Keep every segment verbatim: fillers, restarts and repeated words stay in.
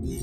Skang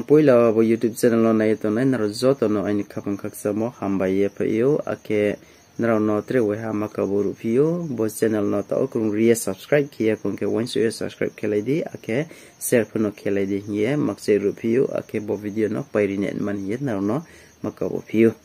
poila abo YouTube channel no nai tongnai nrao joto no aini khaphang khakchangmo hambai ye phai ou, akhe nrao no tre waiha ma kabo ruhphi ou, bo channel no taoh krung ri ye subscribe khe ya khong khe uaingsouh ye subscribe khelai di, akhe share pho no khelai di hing ye makchai ruhphi ou, akhe bo video no pairi nai man hing ye nrao no ma kabo phi ou.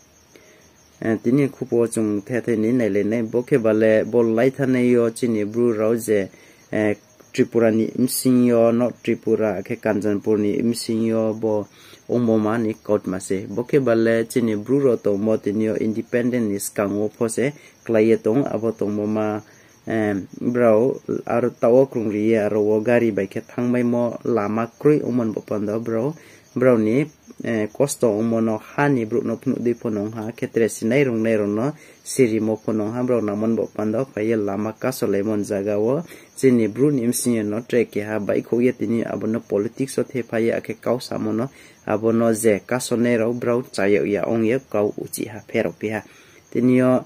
Eh, tini khupo chung thethai ni nailai nai, bo khe ba le bo lai thanai yo chini Bru rao je, eh, Tripura ni bsing yo, North Tripura, akhe Kanchanpur ni bsing yo bo ongmo ma ni kautma se. Bo khe ba le chini Bru rao tongmo tini yo independent ni skang wo pho se klái ye tong, abo tongmo ma, eh, brao aro taoh wo krung ri ye aro wo gari bai khe thanngmaimo lama kroi ongmo ni bo panda brao, brao ni, eh, kosto ongmo no ha ni brouh no phnuh dei pho nung ha, khe tre sinai rungnai rao no sirimo pho nung ha, brao nangmo ni bo panda phai ye lama kasolaimo ni zaga wo chini Bru ni bsing yo no tre keha baihkhouh ye tini abo no politics wo thephai ye akhe kau samo no abo no je kasonai rao brao chayag ya ong ye kau uchih ha pherao phi ha. Tini yo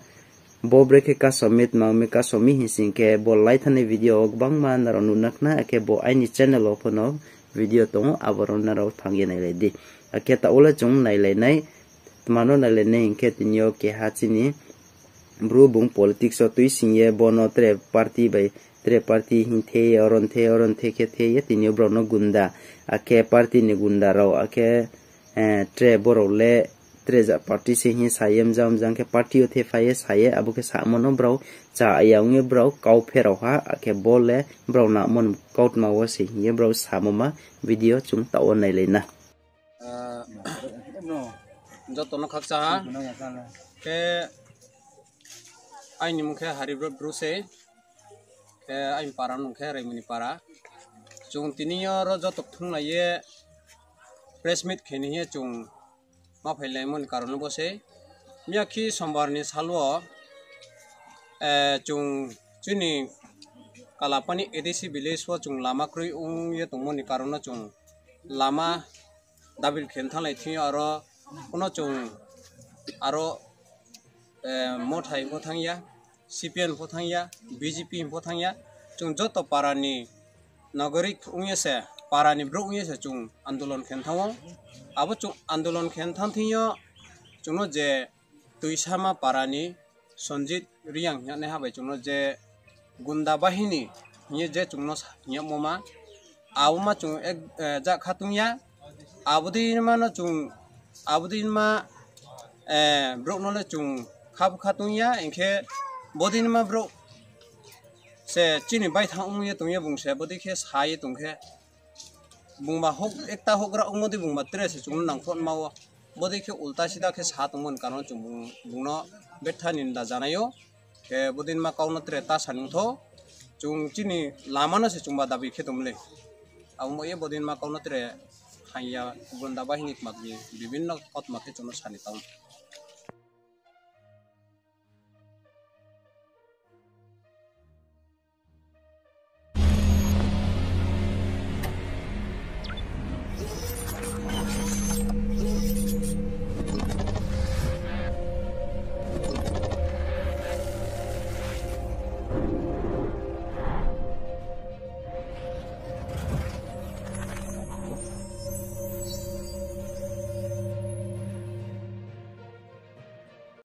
bo brekhe kaso mi tma mi kaso mi hing sing khe bo lai thanai video wo gbangma nrao nuh na khna, akhe bo aini channel wo pho no video tong ou, abo rao nrao thanng ye nailai di. Akhe taoh wo le chung nailai nai, tma no nailai nai hing khe tini yo keha chini Bru bung politics wo tuising ye bo no tre party bai tre party hing the ye, oro the, oro the khe the ye tini yo brao no gunda, akhe party ni gunda rao, akhe, eh, tre bo rao le tre ja party se hing sa ye mjang mjang khe party yo thephai ye sa ye abo khe samo no brao cha ya ong ye brao kau pherao ha, akhe bo le brao nangmo ni kautma wo se hing ye brao samo ma video chung taoh wo nailai na. Joto no khakchang ha. Khe aini mung khe Haribrot Bru se. Khe aini para nung khe Raimoni para. Chung tini yo ro joto kthunglai ye press meet khe ni hing ye chung ma phailaimo ni karon no bo se. Miyakhe Sombar ni sal wo, eh, chung chini Kalapani A D C village wo chung lama kroi ong ye tongmo ni karon no chung lama dabil khe thanglai thing yo aro kuno chung aro, eh, Mothai pho thanng ya, C P M pho thanng ya, B J P pho thanng ya, chung joto para ni nagorik ong ye se, para ni brouh ong ye se chung andolon khe thanng ou. Abo chung andolon khe thanng thing yo chung no je Tuisama para ni Sanjit Reang hing ye naiha bai chung no je gunda bahini hing ye je chung no sa hing yagmo ma, abo ma chung ek, eh, ja kha tong ya. Abo dei ma no chung, abo dei ma, eh, brouh no le chung kha pho kha tong ya, hing khe bo dei ma brouh se chini baithang ong ye tong ye bung se bodei khe sa ye tong khe, bungba hok, ekta houhgra ongmo dei bungba tre se chung no nangkhruh ma wo. Bodei khe ulta sida khe sa tongmo ni karon chung bung, bung no betha ninda janai ou. Khe bodei ma kau no tre ta sa nung thou. Chung chini lama no se chungba dabi khe tong le. Abo mo ye bodei ma kau no tre hang ya, gunda bahini kma kmi bibhinno kautma khe chung no sa ni tong.